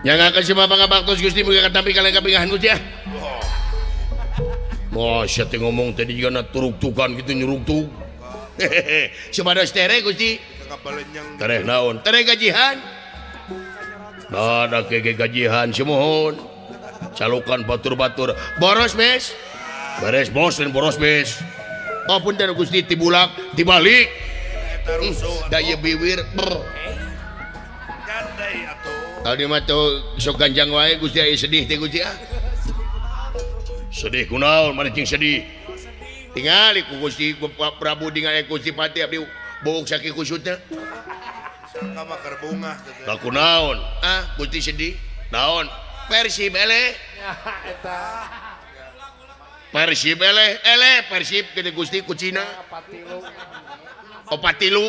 Nyangakeun si Bapak ngabaktos Gusti mugi katampi kalian kapingahan Gusti ah. Wah, sia teh ngomong tadi juga na turuk-tukan gitu nyuruk-tuk. Supados tere Gusti. Tereh naon? Tereh gajihan. Nah, da kege gajihan sumuhun. Calukan batur-batur. Boros bes. Beres bos dan boros bes. Oh punten Gusti tibulak tibalik. Da ieu biwir. Brr. Tadi mah tuh sok ganjang wae Gusti aya sedih teh Gusti ah. Sedih kunaon maneh cing sedih. Tingali ku Gusti ku Prabu ningali Gusti Pati abdi buuk sakieu kusutna. Da kunaon? Ah, Gusti sedih. Naon? Persib eleh. Persib eleh, eleh Persib gede Gusti ku Cina. Opat tilu.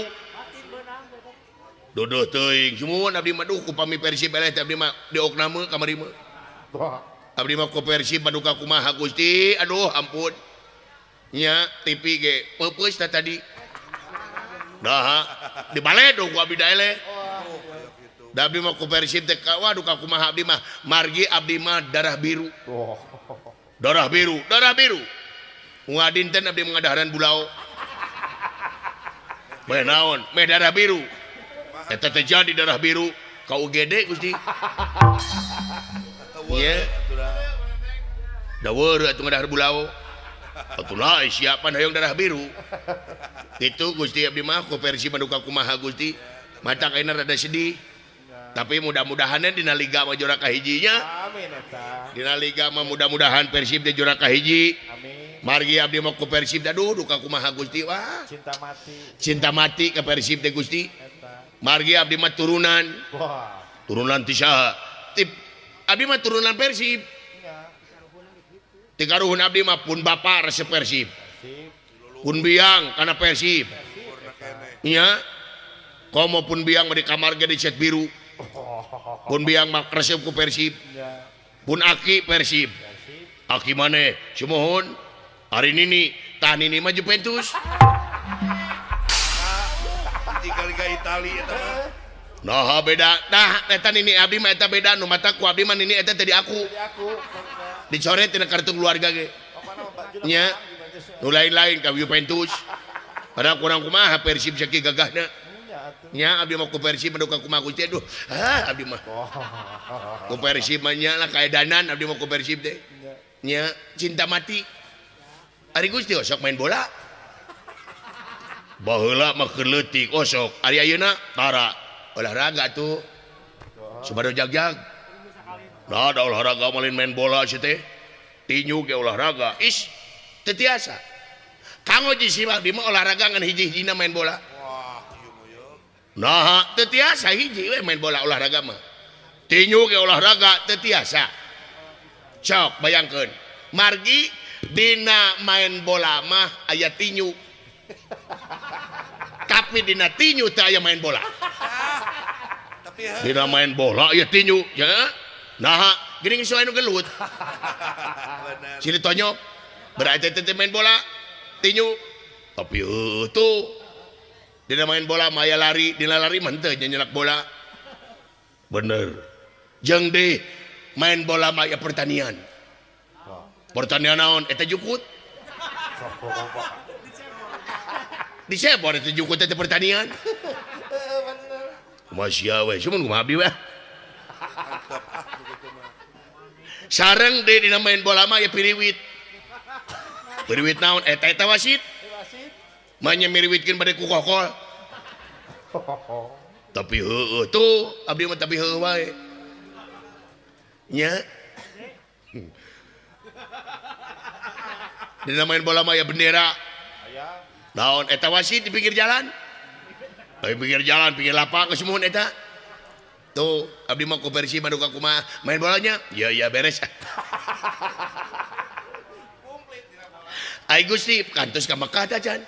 Dodoh teuing sumuhun abdi mah duh upami Persib eleh teh abdi mah diokname kamari mah. Abdi mah ku Persib paduka kumaha Gusti, aduh ampun. Nya TV ge peupeus tah tadi. Nah, dibaledo ku abdi da eleh. Da abdi mah ku Persib teh waduh ka kumaha abdi mah margi abdi mah darah biru. Darah biru, darah biru. Unggal dinten abdi ngadaharan bulao. Meh naon? Meh darah biru. Eta teh jadi darah biru ka UGD Gusti. Nya. Da weureuh atuh ngadahar bulao. Atuh lah siapan hoyong darah biru. Itu Gusti abdi mah ku Persib paduka kumaha Gusti. Mata ayeuna rada sedih. Tapi mudah-mudahan dina liga mah juara kahijinya. Amin eta. Dina liga mah mudah-mudahan Persib teh juara kahiji. Amin. Margi abdi mah ku Persib aduh duka kumaha Gusti wah. Cinta mati. Cinta mati ke Persib teh Gusti. Eta. Margi abdi mah turunan. Wah. Turunan ti saha? Tip abdi mah turunan Persib. Nya. Ti karuhun abdi mah pun bapa resep Persib. Persib. Pun biang kana Persib. Nya. Komo pun biang mah di kamar ge dicet biru. Pun biang mah resep ku Persib. Nya. Pun aki Persib. Persib. Aki maneh sumuhun. Ari nini, tah nini mah Juventus. Liga Itali eta mah. Nah beda. Nah eta nini abdi mah eta beda nu mata ku abdi mah nini eta teh di aku. Di aku. Dicoret tina kartu keluarga ge. Nya. Nu lain-lain ka Juventus. Padahal kurang kumaha Persib sakieu gagahna. Nya abdi mah ku Persib paduka kumaha Gusti aduh. Ah abdi mah. Ku Persib mah nya lah kaedanan abdi mah ku Persib teh. Nya cinta mati. Ari Gusti osok main bola. Baheula mah keur leutik osok. Ari ayeuna tara olahraga tuh. Supados jagjag. Nah ada olahraga malin main bola sih teh. Tinju ge olahraga. Is teu tiasa. Kanggo ji abdi mah olahraga ngan hiji-hijina main bola. Nah, teu tiasa hiji we main bola olahraga mah. Tinju ge olahraga teu tiasa. Sok bayangkeun. Margi dina main bola mah aya tinju. Tapi dina tinju teu aya main bola. Dina main bola aya tinju, ya. Nah, geuning geus anu gelut. Silih tonyok. Berarti teh main bola tinju. Tapi heueuh tuh dina main bola mah aya lari, dina lari mah henteu nyenyelak bola. Bener. Jeung deui main bola mah aya pertanian. Pertanian naon? Eta jukut. Disebor eta jukut teh pertanian. Kumaha sia we, cuman kumaha abdi we. Sareng deui dina main bola mah aya piriwit. Piriwit naon? Eta eta wasit. Manya miriwitkeun bade ku kokol. Tapi heueuh tuh abdi mah tapi heueuh wae. Nya. Dina main bola mah aya bendera. Naon eta wasit di pinggir jalan? Di pinggir jalan, pinggir lapang geus muhun eta. Tuh, abdi mah ku Persib paduka kumaha main bolanya? Ya ya beres. Ai Gusti kantos ka Mekah teh can.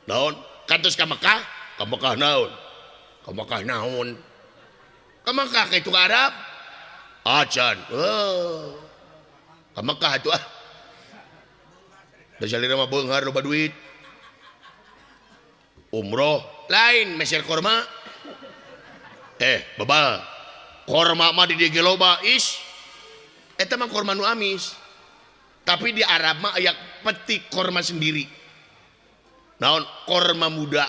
Naon? Kantos ka Mekah? Ka Mekah naon? Ka Mekah naon? Ka Mekah ka itu ka Arab? Acan. Oh. Ka Mekah atuh ah. Da salira mah beunghar loba duit. Umroh lain meser korma. Bebal. Korma mah di dieu loba is. Eta mah korma nu amis. Tapi di Arab mah aya petik korma sendiri. Naon korma muda.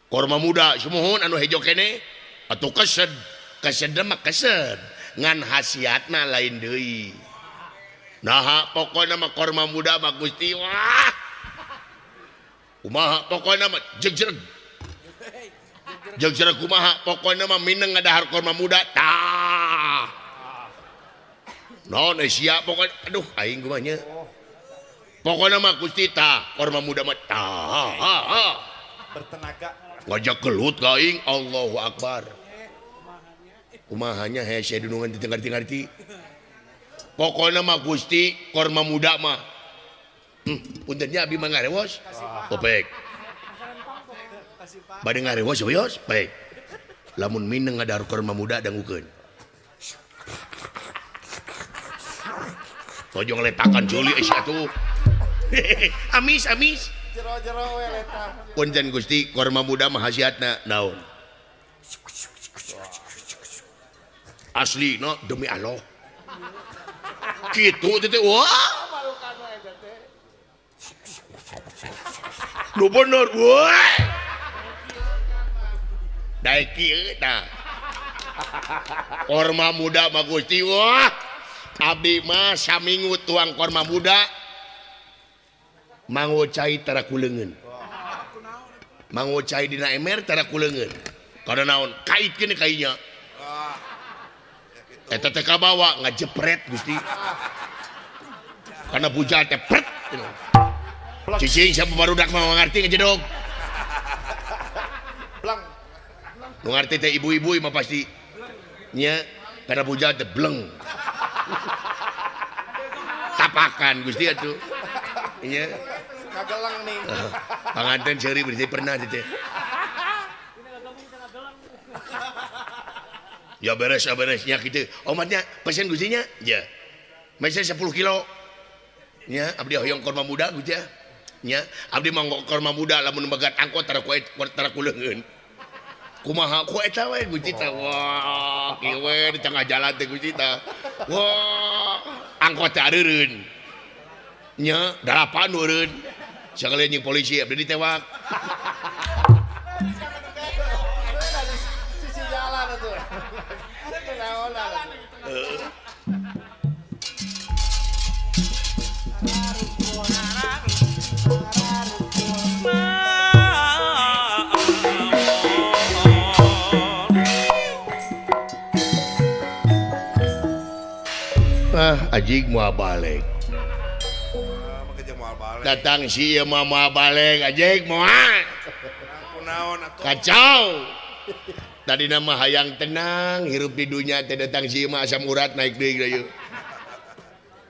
Korma muda sumuhun anu hejo kene atuh kesed. Kesed mah kesed. Ngan khasiatna lain deui. Nah pokokna mah korma muda mah Gusti wah. Kumaha pokokna mah jegjreg. Jegjreg kumaha pokokna mah mineng ngadahar korma muda tah. Naon sia pokokna aduh aing kumaha nya. Pokokna mah Gusti tah korma muda mah tah. Bertenaga. Ngajak gelut ka aing Allahu Akbar. Kumaha nya hese dunungan teu ngarti-ngarti. Pokokna mah Gusti korma muda mah. Punten nya abi mah ngarewos. Popek. Bade ngarewos wios, baik. Lamun mineng ngadahar korma muda dangukeun. Tojong letakan juli sia atuh. Amis amis. Jero-jero we letah. Punten Gusti korma muda mah khasiatna naon? Asli no demi Allah. Kitu teh wah. Nu bener wah. Daek kieu tah. Korma muda mah Gusti wah. Abdi mah saminggu tuang korma muda mango cai tara kuleungeun. Mango cai dina emer tara kuleungeun. Kana naon? Kaitkeun kainya. Eta teh kabawa ngajepret Gusti. Kana bujal teh pret. Cicing siapa barudak mah ngarti ngejedog. Bleng. Nu ngarti teh ibu-ibu mah pasti. Nya kana bujal teh bleng. Tapakan Gusti atuh. Nya kagelang nih. Panganten seuri berarti pernah teh. Ya beres, ya beres nya kitu. Omatnya pesen Gusti nya? Ya. Mesen 10 kilo. Nya abdi hoyong korma muda Gusti ya. Nya abdi mah korma muda lamun megat angkot tara ku tara kuleungeun. Kumaha ku eta we Gusti tah. Wah, kieu we di tengah jalan teh Gusti tah. Wah, angkot teh areureun. Nya dalapan eureun. Sakalian jeung polisi abdi ditewak. Sisi jalan atuh. Ah, ajig moal balik. Datang si ieu mah moal balik, ajig moal. Kacau. Tadi nama hayang tenang hirup di dunia teh datang si ieu mah asam urat naik deui ieu.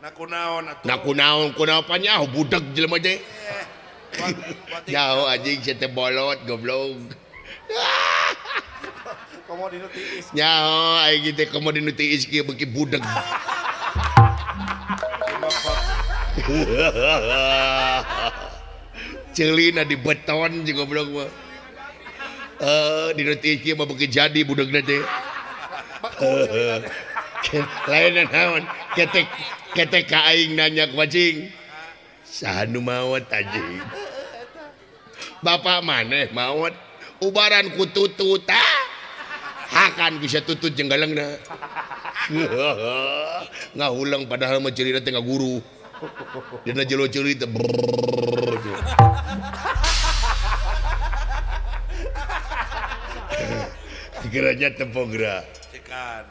Na kunaon atuh. Na kunaon kunaon panyaho budeg jelema teh. Jauh anjing sia teh bolot goblok. Komo dinu tiis. Nyaho aing teh komo dinu tiis kieu beuki budeg. Ceulina di beton jeung goblok mah. Dinu tiis kieu mah beuki jadi budegna teh. Lain naon ketek ketek ka aing nanya ku anjing. Saha nu maot anjing? Bapak maneh maot ubaran ku tutut tah. Hakan bisa tutut jeung galengna. Ngahuleng padahal mah ceulina teh ngaguru. Dina jelo ceuli teh brrrr. Geranya tempogra. Cekan.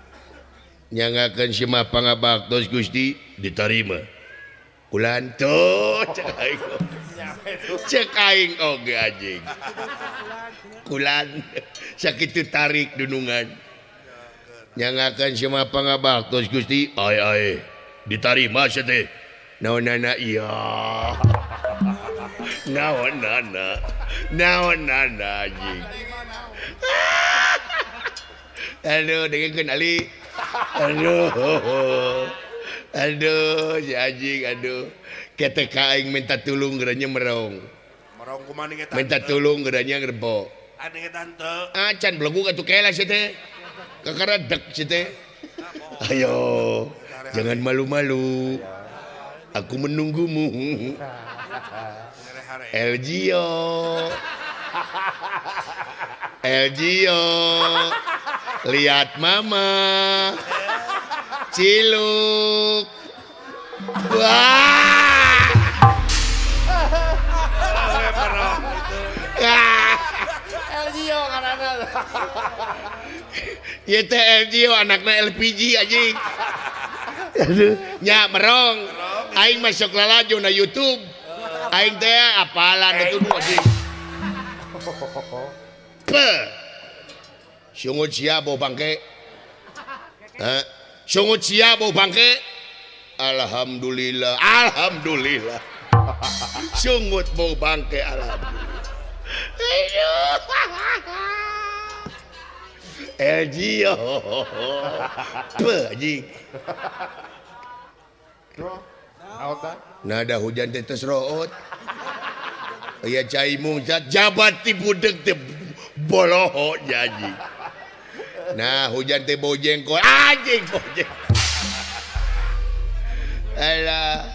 Nyangakeun si mah pangabaktos Gusti ditarima. Kulanto cek aing. Cek aing oge anjing. Kulan sakitu tarik dunungan. Nyangakeun si mah pangabaktos Gusti ai ai ditarima sia teh. Naonana iya. Naonana. Naonana anjing. Aduh dengekeun Ali. Aduh. Aduh si anjing aduh. Ketek ka aing minta tulung geranya merong. Merong kumaha ning eta? Minta tulung geranya ngrebo. Ane tante. Acan belegug atuh kela sia teh. Kakara dek si teh. Ayo, jangan malu-malu. Aku menunggumu. Elgio. Elgio. Lihat mama. Ciluk. Wah. Elgio karena ieu teh Elgio anakna LPG anjing. Aduh, nya merong. Aing masuk lalajo na YouTube. Aing teh apalan atuh nu anjing. Pe. Sungut sia bau bangke. Heh. Sungut sia bau bangke. Alhamdulillah, alhamdulillah. Sungut bau bangke alhamdulillah. Aduh. Elgio. Pe anjing. Nada hujan teh tos root. Aya cai mungsat jabat ti budeg teh boloho anjing. Nah, hujan teh bau jengkol anjing bau jengkol. Alah.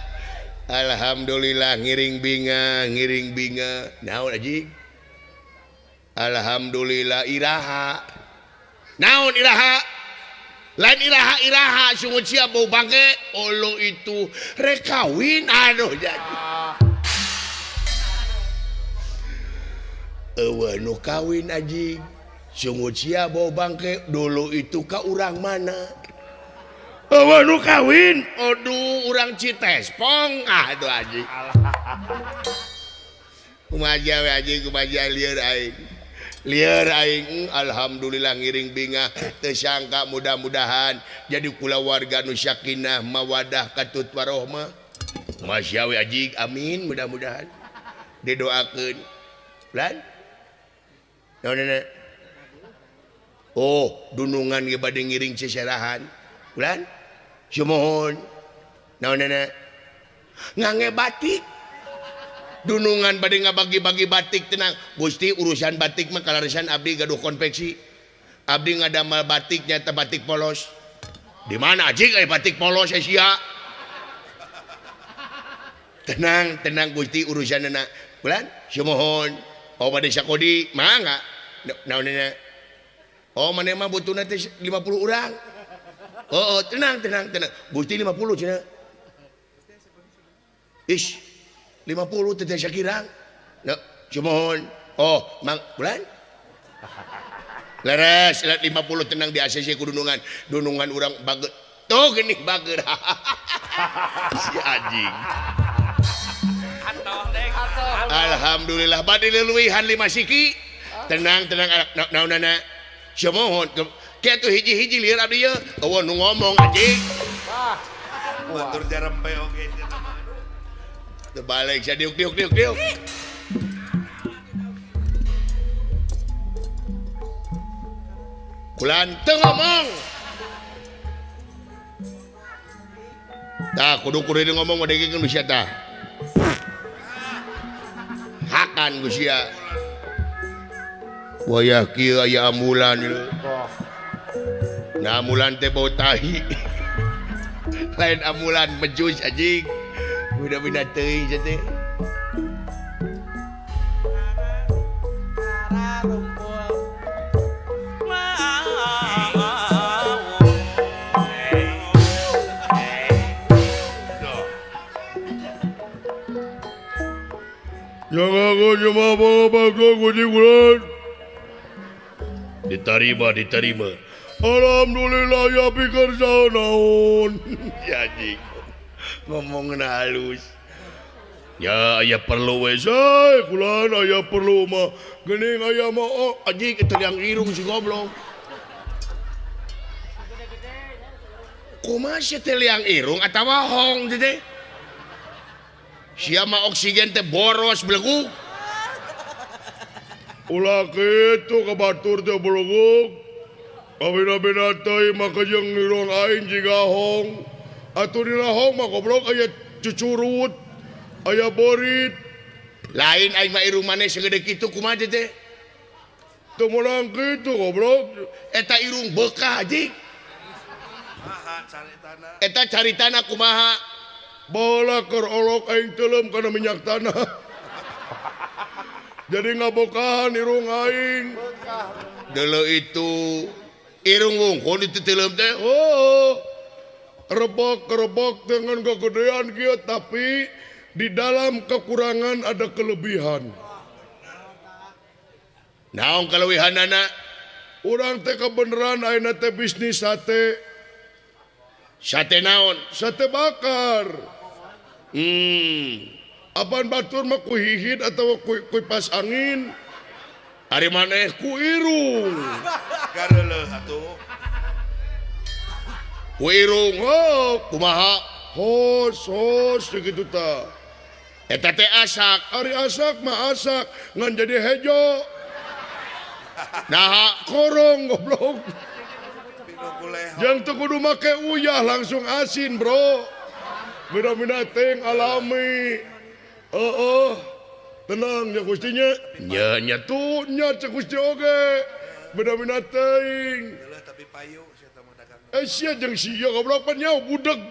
Alhamdulillah ngiring binga, ngiring binga. Naon anjing? Alhamdulillah iraha. Naon iraha? Lain iraha iraha sungut sia bau bangke. Olo itu rek kawin aduh jadi. Eueuh nu kawin anjing. Sungut sia bau bangke dulu itu ka urang mana? Eueuh nu kawin. Aduh urang Citespong aduh anjing. Kumaha we anjing kumaha lieur aing. Lieur aing alhamdulillah ngiring bingah teu sangka mudah-mudahan jadi kulawarga nu sakinah mawadah katut warohmah. Masya we anjing amin mudah-mudahan didoakeun. Lan? Naon nenek? Oh, dunungan ge bade ngiring seserahan. Ulan? Sumuhun. Naon nenek? Ngange batik. Dunungan bade ngabagi-bagi batik tenang. Gusti urusan batik mah kalarisan abdi gaduh konveksi. Abdi ngadamal batik nyata batik polos. Di mana anjing aya batik polos sia? Tenang, tenang Gusti urusanna. Ulan? Sumuhun. Oh bade sakodi, mangga. Naon nenek? Oh maneh mah butuhna teh 50 urang. Oh, oh tenang, tenang, tenang. Gusti 50 cenah. Ish. 50 teh sakirang. Nah, sumuhun. Oh, mang bulan. Leres, 50 tenang di ACC ku dunungan. Dunungan urang bager. Tuh geuning bager. Si anjing. Alhamdulillah bade leuwihan 5 siki. Tenang, tenang naonana. Sumuhun. Kieu tuh hiji-hiji lieur abdi ieu. Eueuh nu ngomong anjing. Batur jarempe oge. Terbalik saya diuk diuk diuk diuk. Kulan teu ngomong. Tah kudu kudu ngomong wadegikeun ku sia tah. Hakan ku sia. Wayah kieu aya ambulan ieu. Nah ambulan teh bau tahi. Lain ambulan mejus anjing. Beda-beda teuing sia teh. Diterima, diterima. Alhamdulillah ya pikir naon. Ya anjing. Ngomongna halus. Ya aya perlu we say, kulan aya perlu mah. Geuning aya mah oh anjing eta yang irung si goblok. Kumaha sia teh liang irung atawa hong teh? Sia mah oksigen teh boros beleguk. Ulah kitu ka batur teh beleguk. Kabina-bina teuing mah jeung irung aing jiga hong. Atuh dina hong mah goblok aya cucurut, aya borit. Lain aing mah irung maneh segede kitu kumaha teh? Teu meunang kitu goblok. Eta irung beukah anjing. Kumaha caritana? Eta caritana kumaha? Baheula keur olok aing teuleum kana minyak tanah. Jadi ngabokahan irung aing. Deuleu itu irung wungkul dititeuleum teh. Oh. Rebok-rebok dengan kegedean kieu tapi di dalam kekurangan ada kelebihan. Naon kaleuwihanana? Urang teh kebeneran ayeuna teh bisnis sate. Sate naon? Sate bakar. Apaan batur mah ku hihid atau ku pas angin? Ari maneh ku irung. Gareuleuh atuh. Ku irung. Oh, kumaha? Hos hos kitu tah. Eta teh asak. Ari asak mah asak ngan jadi hejo. Naha korong goblok. Jeung teu kudu make uyah langsung asin, bro. Beda-beda teh alami. Heeh. Tenang ya Gustinya. Nya nya tuh nya cek Gusti oge. Beda-beda teuing. Tapi payu sia teh mah dagang. Eh sia jeung sia goblok pan nya budeg.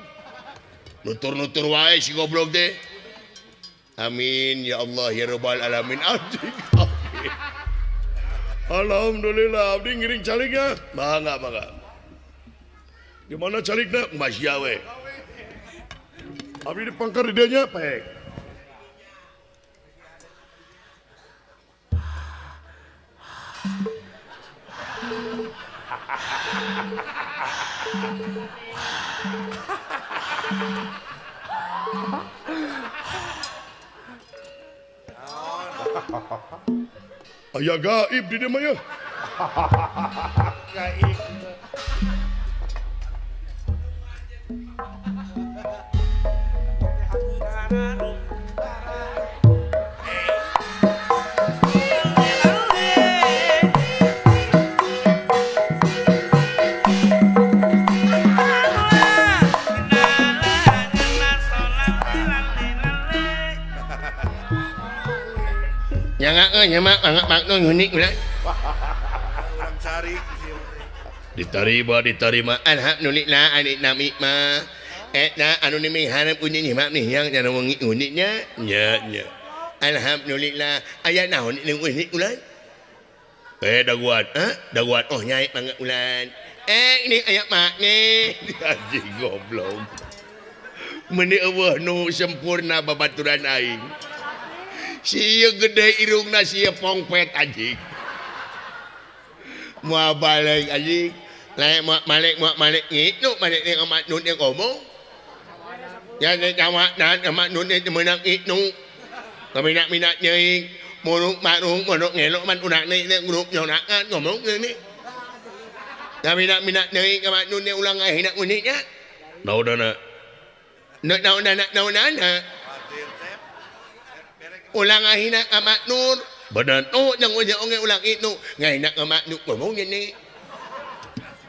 Nutur-nutur wae si goblok teh. Amin ya Allah ya rabbal alamin. Anjing. Alhamdulillah abdi ngiring calikna. Mangga mangga. Di mana calikna? Masya we. Abdi dipangkar di dieu nya pek. Aya gaib di dieu mah ya. Gaib. Diterima diterima alhamdulillah nami mah eta anu miharep unyi mah nih yang jana wengi uniknya nya nya alhamdulillah aya naon ini unik ulan daguan daguan oh nyai mangga ulan ini aya mak nih anjing goblok meuni eueuh nu sempurna babaturan aing. Sia gede irungna sia pongpet anjing. Moal balik anjing. Lain moal malik ngitu malik teh ka Mak Nun teh ngomong. Ya teh ka Mak Nun teh meunang itu. Kaminat-minat nyeing, muruk marung monok ngelok man urang teh grup nyonakan ngomong geuning. Kaminat-minat nyeing ka Mak Nun teh ulang ngahina uniknya. Naonana? Naonana naonana. Ulang ngahina ka Mak Nur badan oh yang oge ulang itu ngahina ka Mak Nur ngomong gini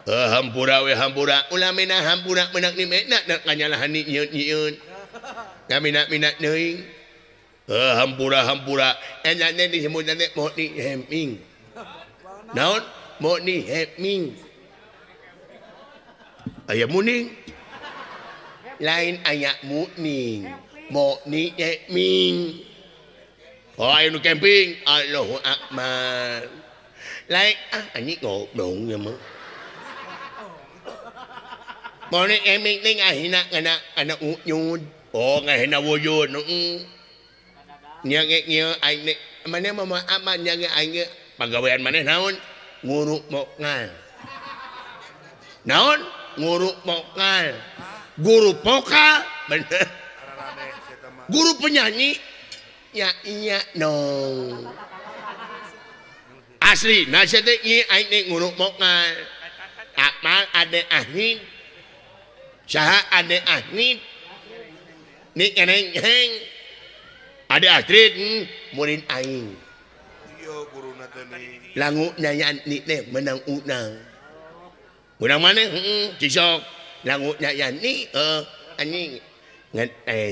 hampura we hampura ulah mena hampura menak ni mena nak kanyalahan ni nyieun nyieun minat minat neuing hampura hampura eta teh disebutna teh moni heming naon moni heming aya muning lain aya muning moni heming. Oh, ayo nu camping. Allahu akbar. Lain ah anjing goblok nya mah. Moni eming teh ngahina kana kana wujud. Oh, ngahina wujud. Heeh. Nya ge ieu aing teh maneh mah aman nya ge aing ge pagawean maneh naon? Nguruk mokal. Naon? Nguruk mokal. Guru vokal bener. Guru penyanyi. Ya iya dong. Asli nasi teh ieu aing teh nguruk mokal. Akmal ade ahid. Saha ade ahid? Ni keneng heng. Ade Astrid murid aing. Ieu guruna teh ni. Langu nyanyian ni teh menang unang. Menang mana? Heeh, cisok. Langu nyanyian ni anjing. Ngan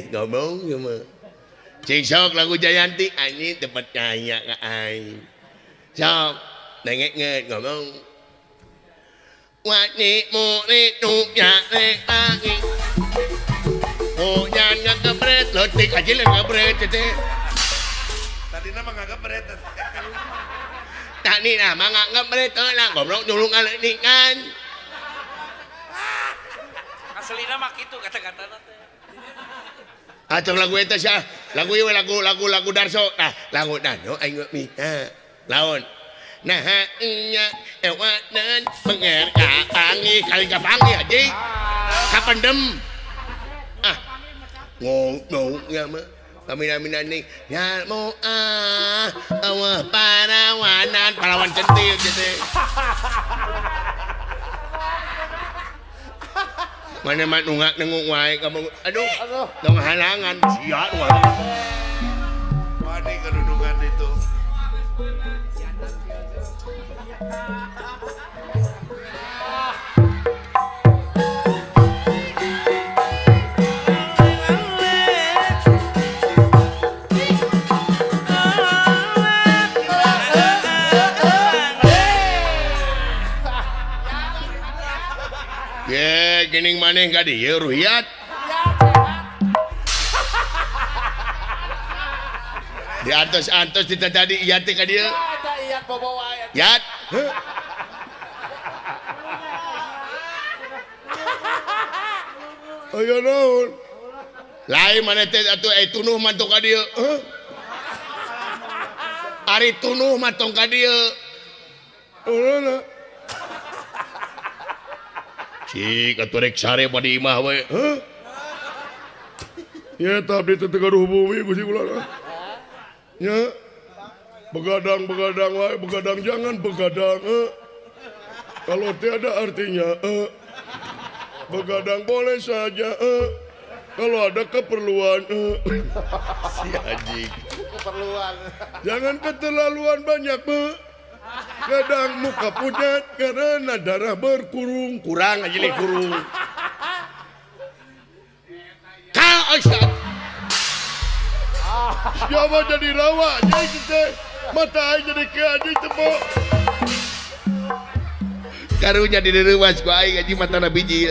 ngomong ieu mah. Cing sok lagu Jayanti anjing teu percaya ka aing. Sok Nengek ngomong. Wani murid ya lagi. Oh jangan ngebret, letik aja lah ngebret teh. Tadi nama nggak ngebret. Tadi nama nggak ngebret lah, goblok dulu ngalenikan. Aslina mah kitu kata-kata teh. Atuh lagu eta sah, lagu ieu lagu Darso. Nah, lagu Darso aing mah laon. Nah, nya ewanan benger kapangi kali kapangi haji. Kapendem. Ah. Ngomong ya mah. Kami-kami nih ya mau ah awah parawanan parawan centil gitu. Mana mah nungak nenguk wae kamu. Aduh. Dong halangan sia nu. Wani kedudukan itu. Ye, gening maneh ka dieu ruhiat. Di antos-antos kita tadi iat teh ka dieu. Eta iat bobo wae. Yat. Aya naon? Lain maneh teh atuh tunuh mah tong ka dieu. Hah? Ari tunuh mah tong ka dieu. Urana. Cik atuh rek sare badi imah we. Hah? Ya tapi teu gaduh bumi Gusti kula. Ya. Begadang-begadang wae, begadang jangan begadang. Kalau tiada artinya. Begadang boleh saja. Kalau ada keperluan. Si anjing. Keperluan. Jangan keterlaluan banyak, Kadang muka pucat karena darah berkurung. Kurang aja nih kurung. Ka Ustaz. Siapa jadi rawa? Jadi kita mata aing jadi ke anjing tepok. Karunya di reuwas ku aing anjing matana biji.